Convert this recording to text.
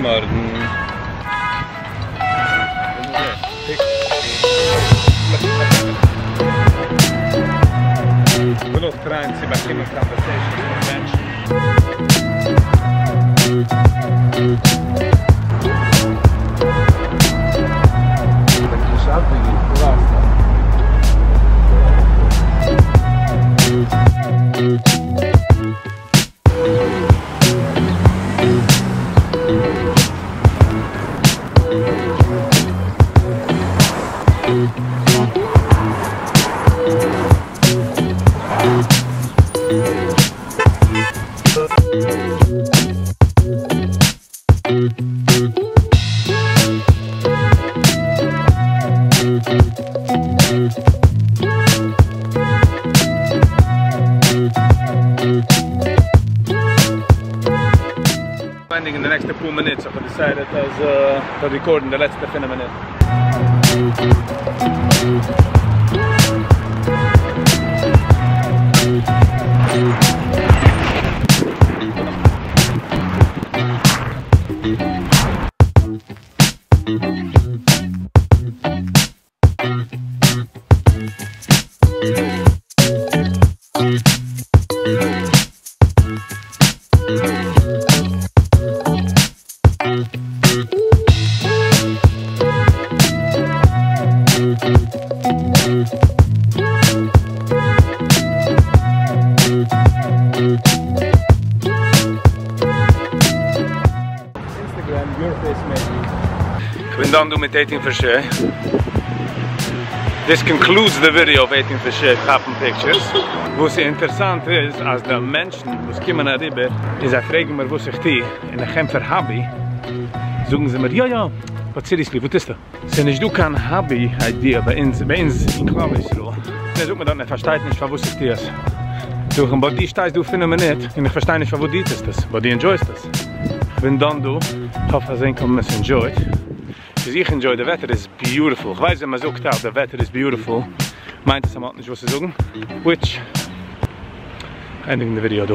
מארגן. כ'וויל אויך טרייען צו באקומען קאנווערסעישאנס מיט מענטשן. ענדיגן די נעקסטע פאר מינוט, סאו כ'האב דיסיידעט אז כ'וועל רעקארדן די לעצטע פינף מינוט. אינסטעגרעם, יור פעיס מעיבי. כ'בין דאן דא מיט עיטין פאר This concludes the video of עיטין פאר כאפן פיקטשערס. וואס איז אינטערסאנט איז אז די מענטשן וואס קומען אריבער און זיי פרעגן מיר וואס איך טו און איך ענטפער האבי, זאגן זיי מיר יא יא, באט סיריעסלי וואס טוסטו? ס'איז נישט דא קיין האבי איידיע ביי אונז, ביי אונז אין כלל ישראל. ער זאגט מיר דארטן ער פארשטייט נישט פארוואס איך טו עס. זאג איך אים באט דו שטייסט דא פינף מינוט און איך פארשטיי נישט פארוואס דו טוסט עס, באט דו ענדזשויסט עס. כ'בין דאן דא, כ'האף אז ענק האבן עס ענדזשויט. ס'איז איך ענדזשוי, די וועטער איז ביוטיפול. כ'ווייס ווען מ'זאגט אז די וועטער איז ביוטיפול מיינט עס אז מ'האט נישט וואס צו זאגן. וויטש. ענדיגן די ווידיאו דא.